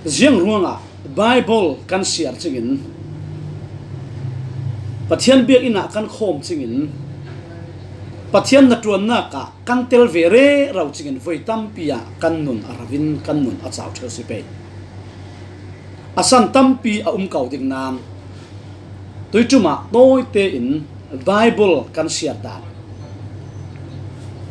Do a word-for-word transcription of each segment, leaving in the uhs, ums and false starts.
Ziang ruangah Bible kan siar cingin, Pathian biakinn ah kan khawm cingin, Pathian na ṭuannak ah kan tel ve rero cingin voi tampi ah kan nun a ravin kan nun a cau ṭheu si pei. A san tampi a um ko ding nan, tuiṭum ah tawite in Bible kan siar dan,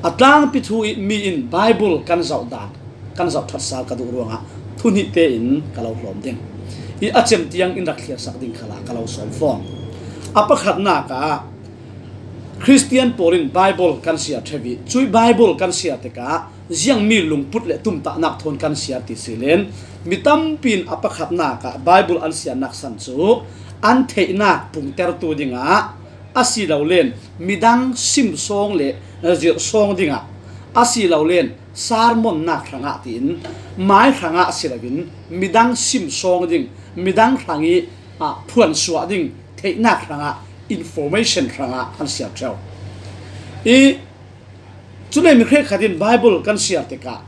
a tlangpi thu ih mi in Bible kan zoh dan, kan zoh ṭhat sal ka duh ruangah thuhnihte in ka lo hlawm ding ih a cem tiang in rak thliarsak ding khalah ka lo sawm fawn. A pakhatnak ah Khristian pawl in Bible kan siar ṭheu ih, cuih Bible kan siar tikah ziangmi lungput le tumtahnak thawn kan siar ti si len, mi tampi in a pakhatnak ah Bible an siarnak san cu an theihnak pungtertu dingah, a si lo len midang sim sawng le zirh sawng dingah, a si lo len sermonnak hrangah tiin mai hrangah si loin midang sim sawng ding, midang hrang ih, ah, phuansuah ding theihnak hrangah, information hrangah an siar ṭheu ih, cule mi hrekkhat in Bible kan siar tikah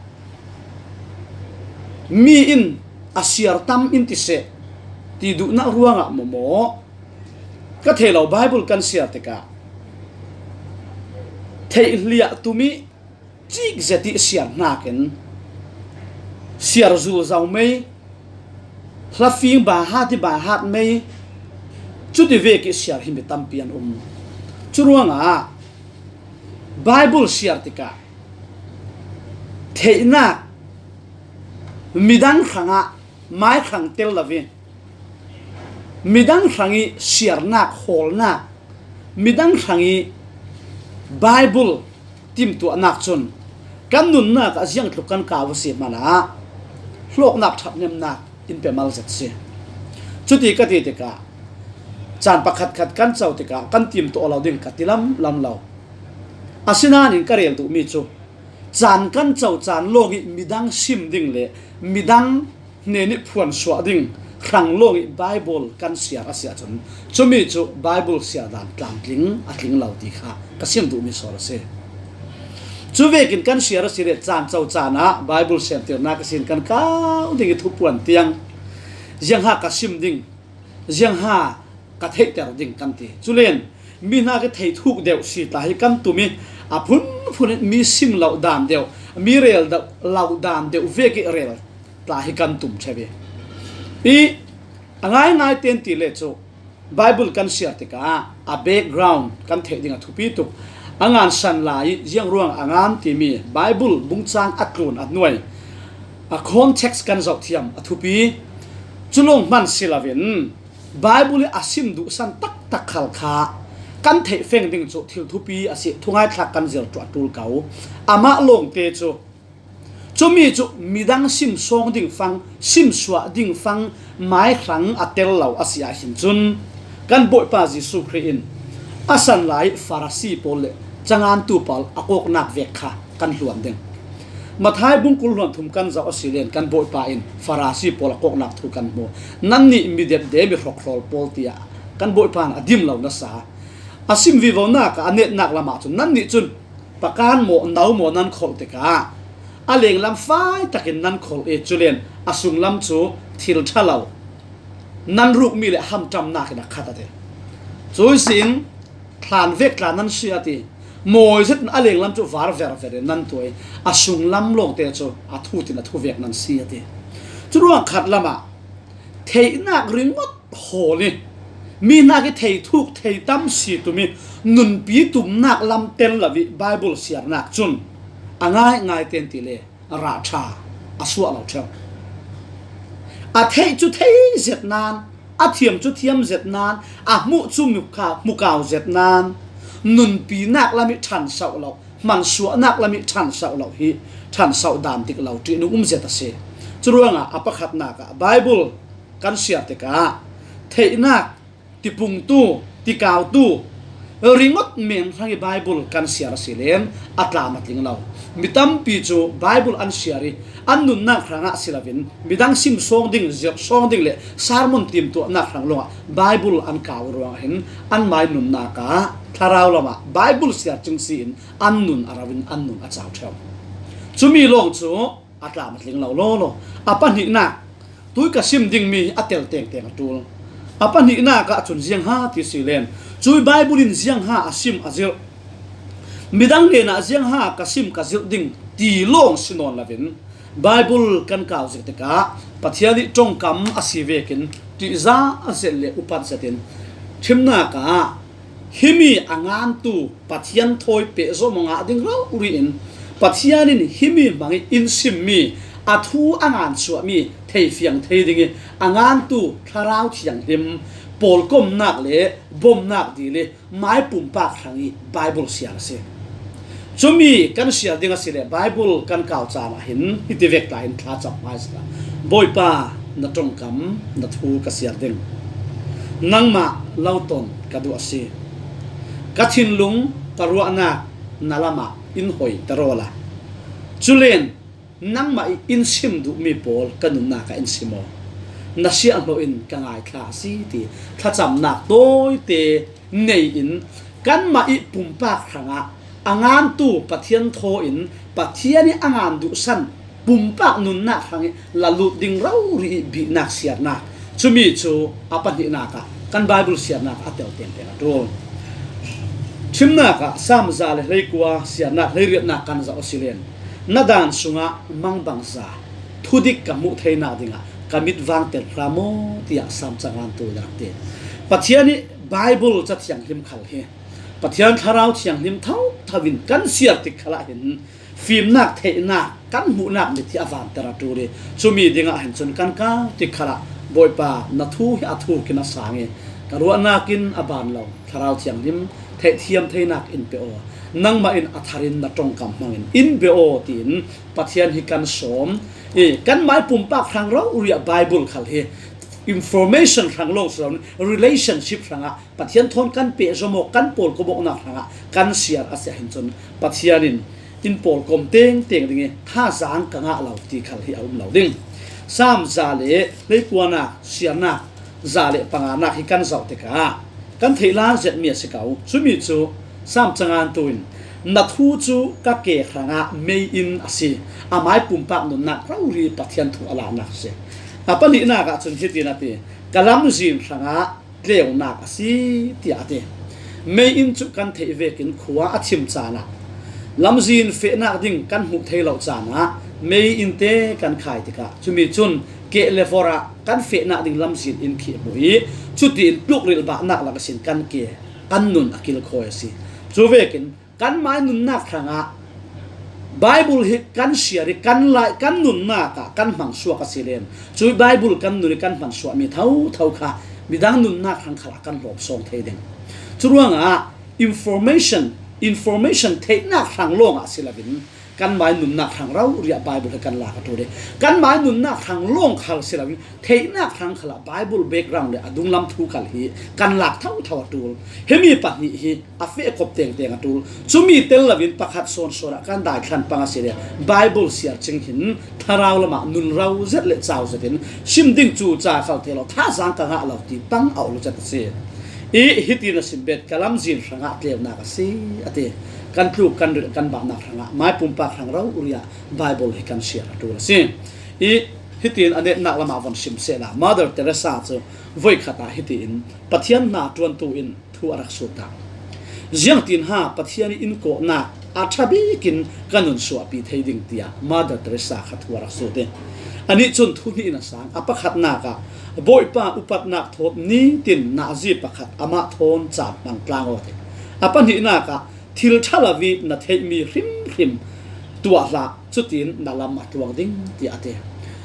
mi in a siar tam in ti seh ti duhnak ruangah mawmaw ka thei lo. Bible kan siar tikah theih hliah tum ih cik zet ih siar hnakin siar zulzo mei, hlafing baihat ih baihat mei, cuti vek ih siar hi mi tampi an um. Curuangah Bible siar tikah theihnak midang hrangah mai hrang tel lo ih, midang hrang ih siarnak, hawlnak, midang hrang ih Bible timtuahnak cun kan nunnak ah ziangtluk kan kau a si hmanah hlawknak ṭhathnemnak in pe mal zet si. Cuti ka ti tikah caan pakhatkhat kan co tikah kan timtuah lo ding ka ti lamlam lo. Asinain ka rel duhmi cu caan kan co caan lawng ih midang sim ding le midang hnen ih phuansuah ding hrang lawng ih Bible kan siar a si ahcun, cumi cu Bible siar dan tlamtling a tling lo ti kha ka sim duhmi sawn a si. Cu vekin kan siar a si le caan co caan ah Bible semtirnak ihsin kan kau ding ih thupuan tiang ziangha ka sim ding, ziangha ka theihter ding kan ti. Culen mi hnak ih thei thuk deuh si tla hi kan tum ih, a phunphun in mi sim lo dan deuh, mi rel lo dan deuh vek ih rel tla hi kan tum ṭheu ih, ih a ngaingai tein ti le cu Bible kan siar tikah a background kan theih ding a thupi tuk. A ngan san lai ih ziang ruang a ngan timi Bible bungcang a tlun a hnuai, a context kan zoh thiam a thupi. Cu lawng hman si loin Bible ih a sim duhsan taktak khal kha kan theih feng ding cu thil thupi a si, thungaithlak kan zir tuah ṭul ko. Amah lawngte cu, cumi cu midang sim sawng ding fang, sim suah ding fang mai hrang a tel lo a si ahhin cun, kan Bawipa Jesuh Khrih in a san lai Farasi pawl le cangantu pawl a kawknak vek kha kan hluan ding. Matthai bungkul hluan thum kan zoh a si len kan Bawipa in Farasi pawl a kawknak thu kan hmu. Nannih mi depde, mi hrokhrawl pawl, tiah kan Bawipa in a dim lo nasa a sim vivonak ah a netnak lamah cun, nannih cun pakan maw, no maw nan kholh tikah a lenglam fai takin nan kholh ih, culen a sunglam cu thil ṭha lo, nan rukmi le hamṭamnak in a khat a ti. Cu ihsin thlan vek tla nan si a ti. Mawi zetin a lenglam cu var verver in nan tuah ih, a sunglam lawngte cu a thut in a thuvek nan si a ti. Curuang khat lamah theihnak ringawt hawl ih, mi hnak ih thei thuk thei tam si tum ih, nunpi tumnak lam tel lo ih Bible siarnak cun a ngaingai tein ti le rah ṭha a suah lo ṭheu. A theih cu thei zet nan, a thiam cu thiam zet nan, a hmuh cu hmu kau, hmu kau zet nan, nunpinak lam ih ṭhansoh lo, hmansuahnak lam ih ṭhansoh lo hi ṭhansoh dan dik lo ṭihnung um zet a si. Curuangah a pakhatnak ah Bible kan siar tikah theihnak tipungtu, tikautu, ringawt men hrang ih Bible kan siar a si len a tlam a tling lo. Mi tampi cu Bible an siar ih an nunnak hrangah si loin midang sim sawng ding, zirh sawng ding le sermon timtuahnak hrang lawngah Bible an kau ruangah hin anmai nunnak ah thlarau lamah Bible siar cing si in an nun a ro in an nun a cau ṭheu. Cumi lawng cu a tlam a tling lo lawlaw. A pahnihnak, tui ka sim ding mi a tel tengteng a ṭul. A pahnihnak ah cun ziangha ti si len, cui Bible in ziangha a sim a zilh, midang hnenah ziangha ka sim ka zilh ding ti lawng si nawn lovin, Bible kan kau zik tikah Pathian ih ṭongkam a si vekin ṭihzah zet le upat zetin ṭhimnak ah himi a ngantu Pathian thawi pehzom aw ngah ding rori in Pathian in himi hmangih in simmi a thu a ngansuahmi theifiang thei dingih a ngantu Thlarau Thianghlim pawlkomnak le bomnak dil ih mai pumpak hrangih Bible siar a si. Cumi kan siar ding a si le Bible kan kau caan ah hin hiti vek tla in thlacam hmai sila, Bawipa, na ṭongkam, na thu ka siar ding. Nangmah lo ton ka duh a si. Ka thinlung, ka ruahnak na lamah in hoiter awla, culen nangmah ih in sim duhmi pawl ka nunnak ah in sim aw. Na siahhlawh in ka ngaithla a si ti thlacamnak tawite nei in kanmah ih pumpak hrangah a ngantu Pathian thaw in Pathian ih a ngan duhsan pumpak nunnak hrangih la lut ding rori ih bihnak siarnak, cumi cu a pahnihnak ah kan Bible siarnak a tel tengteng a ṭul. Ṭhimnak ah Saam za le hleikua siarnak hleiriatnak kan zoh a si len, na dan sungah mangbangza thudik ka hmuh theinak dingah ka mit vangter hram aw, tiah Saam cangantu in a rak ti. Pathian ih Bible Ca Thianghlim khal hi Pathian Thlarau Thianghlim thotho in kan siar tik khalah hin fimnak, theihnak, kan hmuhnak mit hi a vanter a ṭul ih, cumi dingah hin cun kan kau tik khalah, Bawipa, na thu hi a thuk in a sang ih, ka ruahnak in a ban lo Thlarau Thianghlim theihthiam theinak in pe aw. Nangmah in a thar in na ṭongkam hmangin in be aw, tiin Pathian hi kan sawm ih, kan mai pumpak hrang rori ah Bible khal hi information hrang lawng si loin relationship hrangah Pathian thawn kan pehzom aw, kan pawlkomawknak hrangah kan siar a si ahhin cun Pathian in in pawlkom tengteng ding ih thazaang ka ngah lo ti khal hi a um lo ding. Saam za le hleikuanak siarnak za le panganak hi kan zoh tikah kan theih lak zetmi a si ko. Cumi cu Saam cangantu in, na thu cu ka ke hrangah mei-inn a si, a mai pumpak nunnak rori Pathian thu a lahnak a si. A pahnihnak ah cun hitin a ti, ka lamzin hrangah tleunak a si, tiah a ti. Mei-inn cu kan theih vekin khua a thim caan ah lamzin fehnak ding kan hmuh thei lo caan ah mei-inn te kan khai tikah, cumi cun keh le vorh ah kan fehnak ding lamzin inn khi hmuh ih, cutiin tlukrilhbahnak lak ihsin kan ke, kan nun a kilkhawi a si. Cu vekin kanmai nunnak hrangah Bible hi kan siar ih kan lai, kan nunnak ah kan hmang suak a si len, cui Bible kan nun ih kan hman suahmi thotho kha midang nunnak hrang khalah kan hlawm sawng thei ding. Curuangah information, information theihnak hrang lawngah si loin kanmai nunnak hrang rori ah Bible hi kan lak a ṭul ih, kanmai nunnak hrang lawng khal si loin theihnak hrang khalah Bible background le a dunglam thu khal hi kan lak thotho a ṭul. Himi pahnih hi a feh kop tengteng a ṭul. Cumi tel loin pakhat sawnsawn ah kan daithlan pang a si le Bible siar cing hin thlarau lamah nunro zet le cau zetin sim ding cu ca khal thei lo, thazaang ka ngah lo ti pang a ol zet a si. Ih hitin a sim bet, ka lamzin hrangah tleunak a si, a ti. Kan tluk, kan rilh, kan bahnak hrangah mai pumpak hrang rori ah Bible hi kan siar a ṭul a si. Ih hitin a netnak lamah von sim sehla, Mother Teresa cu voikhat ah hitiin Pathian hna ṭuantu in thu a rak sut dah. Ziangtin ha Pathian ih in kawhnak a ṭha bikin ka nun suahpi thei ding, tiah Mother Teresa kha thu a rak sut ih, anih cun thu hnih in a sang. A pakhatnak ah Bawipa upatnak thawt nitin nazi pakhat amah thawn caan hmang tlang aw, ti. A pahnihnak ah thil ṭha lo ih na theihmi hrimhrim tuah hlah, cutin na lam a tluang ding, tiah a ti.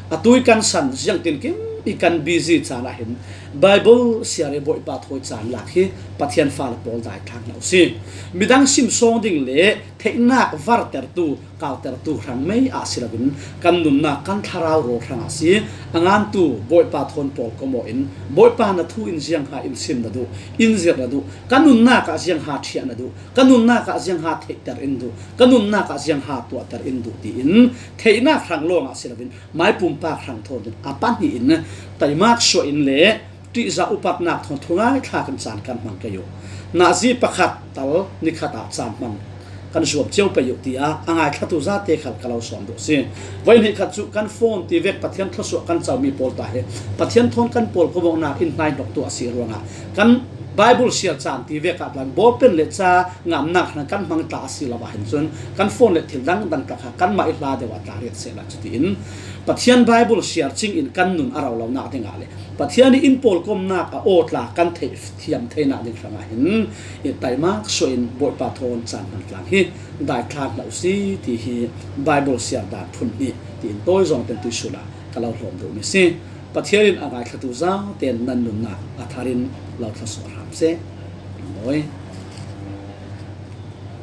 Atu ih kan san, ziangtinkim ih kan busy caan ah hin Bible siar ih Bawipa thawi caan lak hi Pathian fale pawl daithlang hna u si. Midang sim sawng ding le theihnak vartertu, kautertu hrang mei ah si loin kan nunnak kan thlarau rawl hrangah si. A ngantu Bawipa thawn pawlkom aw in, Bawipa, na thu in ziangha in sim na duh, in zirh na duh, ka nunnak ah ziangha ṭhiah na duh, ka nunnak ah ziangha theihter in duh, ka nunnak ah ziangha tuahter in duh, tiin theihnak hrang lawngah si loin mai pumpak hrang thawn in a pahnih in taimak suah in le ṭihzah upatnak thawn thungai thlak in caan kan hmang kei uh. Nazi pakhat tal nikhat ah caan hman kan zuam cio pei uh, tiah a ngaithlatu zate khal ka lo sawm duh si. Voi hnih khat cu kan phone ti vek Pathian thluasuah kan comi pawl ta hi Pathian thawn kan pawlkom awknak in hnaihnok tuah a si ruangah kan Bible siar caan ti vek ah tlan bawlpen le ca ngamnak hna kan hmang ta a si lo ah hin cun kan phone le thil dangdang tak kha kanmah i hla deuh ah tla riat sehla cutiin Pathian Bible siar cing in kan nun a ro lonak dingah le Pathian i in pawlkomnak a aw tla kan theih thiam theinak ding hrangah hin i taimak suah in Bawipa thawn caan hman tlang hi daithlang hlah u si ti hi Bible siar dan phun hnih tiin tawi zong ten tuisun ah ka lo hlawm duhmi si. Pathian in a ngaithlatu zaten nan nunnak a thar in lo thlasuah hram seh. Mawi.